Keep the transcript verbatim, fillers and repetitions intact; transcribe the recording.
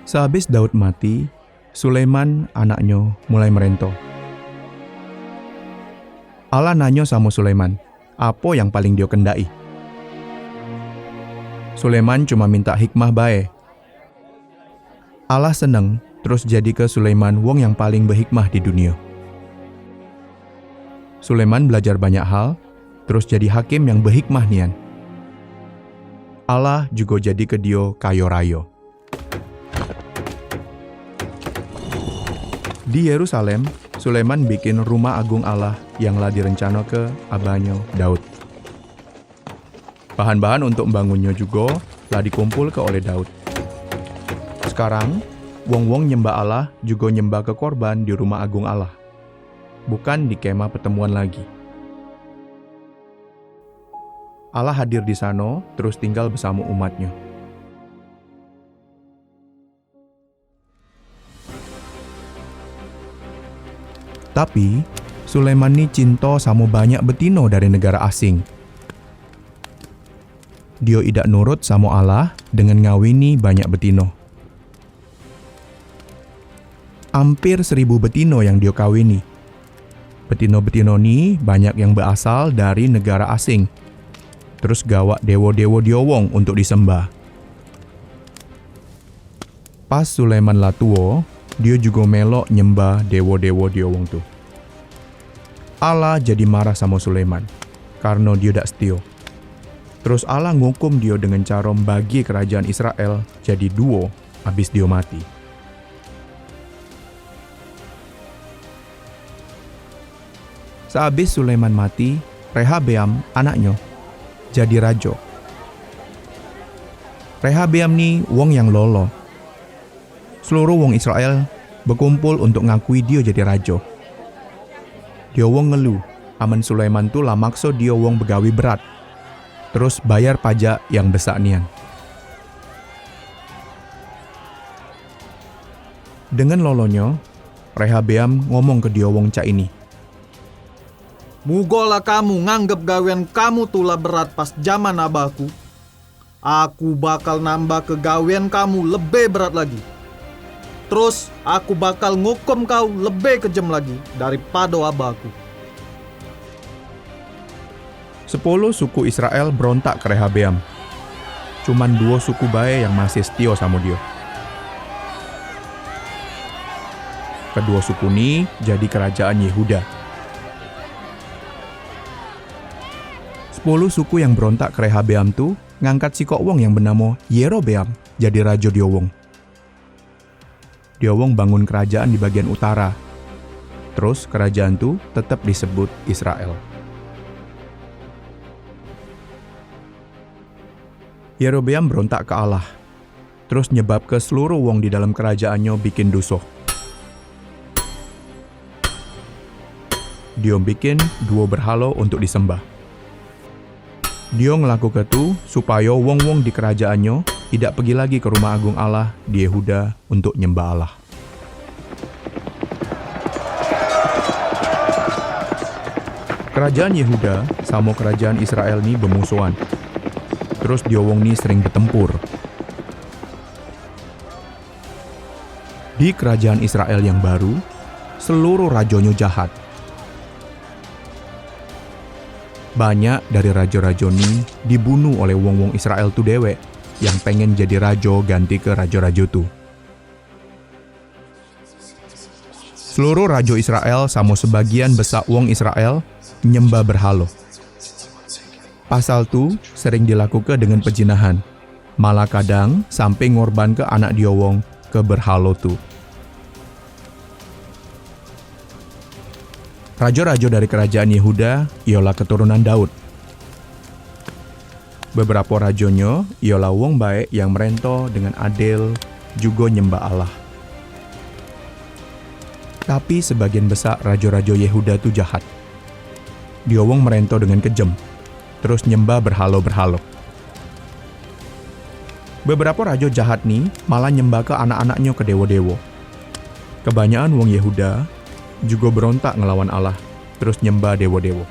Sehabis Daud mati, Sulaiman, anaknyo, mulai merento. Allah nanyo samo Sulaiman, apo yang paling dio kendaki? Sulaiman cuma minta hikmah bae. Allah seneng, terus jadike Sulaiman wong yang paling behikmah di dunio. Sulaiman belajar banyak hal, terus jadi hakim yang behikmah nian. Allah jugo jadike dio kayo rayo. Di Yerusalem, Sulaiman bikin rumah agung Allah yang la direncanoke abanyo Daud. Bahan-bahan untuk mbangunnyo jugo la dikumpulke oleh Daud. Sekarang, wong-wong nyembah Allah jugo nyembahke korban di rumah agung Allah, bukan di kemah pertemuan lagi. Allah hadir di sano, terus tinggal besamo umatnyo. Tapi, Sulaiman ni cinto samo banyak betino dari negara asing. Dio idak nurut samo Allah dengan ngawini banyak betino. Ampir seribu betino yang dio kawini. Betino-betino ni banyak yang beasal dari negara asing. Terus gawak dewo-dewo dio wong untuk disembah. Pas Sulaiman la tuo, dio jugo melok nyembah dewo-dewo dio wong tu. Allah jadi marah samo Sulaiman, karno dio dak setio. Terus Allah ngukum dio dengan caro mbagi kerajaan Israel jadi duo abis dio mati. Seabis Sulaiman mati, Rehabeam, anaknyo, jadi rajo. Rehabeam ni wong yang lolo. Seluruh wong Israel bekumpul untuk ngakui dio jadi rajo. Dio wong ngelu, amen Sulaiman tu la makso dio wong begawi berat, terus bayar pajak yang besak nian. Dengan lolonyo, Rehabeam ngomong ke dio wong cak ini, "Mugolah kamu nganggep gawean kamu tu la berat pas jaman abahku. Aku bakal nambahke gawean kamu lebe berat lagi. Terus, aku bakal ngukum kau lebe kejem lagi daripado abahku." Sepuluh suku Israel berontak ke Rehabeam. Cuman duo suku bae yang masih setio samo dio. Keduo suku ni jadi kerajaan Yehuda. Sepuluh suku yang berontak ke Rehabeam tu ngangkat sikok wong yang benamo Yerobeam jadi rajo dio wong. Dio wong bangun kerajaan di bagian utara. Terus kerajaan tu tetep disebut Israel. Yerobeam berontak ke Allah, terus nyebabke seluruh wong di dalam kerajaannyo bikin duso. Dio bikin duo berhalo untuk disembah. Dio ngelakuke tu supayo wong-wong di kerajaannyo idak pegi lagi ke rumah agung Allah di Yehuda untuk nyembah Allah. Kerajaan Yehuda samo kerajaan Israel ni bemusuhan. Terus dio wong ni sering betempur. Di kerajaan Israel yang baru, seluruh rajonyo jahat. Banyak dari rajo-rajo ni dibunuh oleh wong-wong Israel tu dewek yang pengen jadi rajo gantike rajo-rajo tu. Seluruh rajo Israel samo sebagian besak wong Israel nyembah berhalo. Pasal tu sering dilakuke dengan pejinahan, malah kadang sampe ngorbanke anak dio wong ke berhalo tu. Rajo-rajo dari kerajaan Yehuda ialah keturunan Daud. Beberapo rajonyo ialah wong baek yang merento dengan adil jugo nyembah Allah. Tapi sebagian besak rajo-rajo Yehuda tu jahat. Dio wong merento dengan kejem, terus nyembah berhalo-berhalo. Beberapo rajo jahat ni malah nyembahke anak-anaknyo ke dewo-dewo. Kebanyakan wong Yehuda jugo berontak ngelawan Allah, terus nyembah dewo-dewo.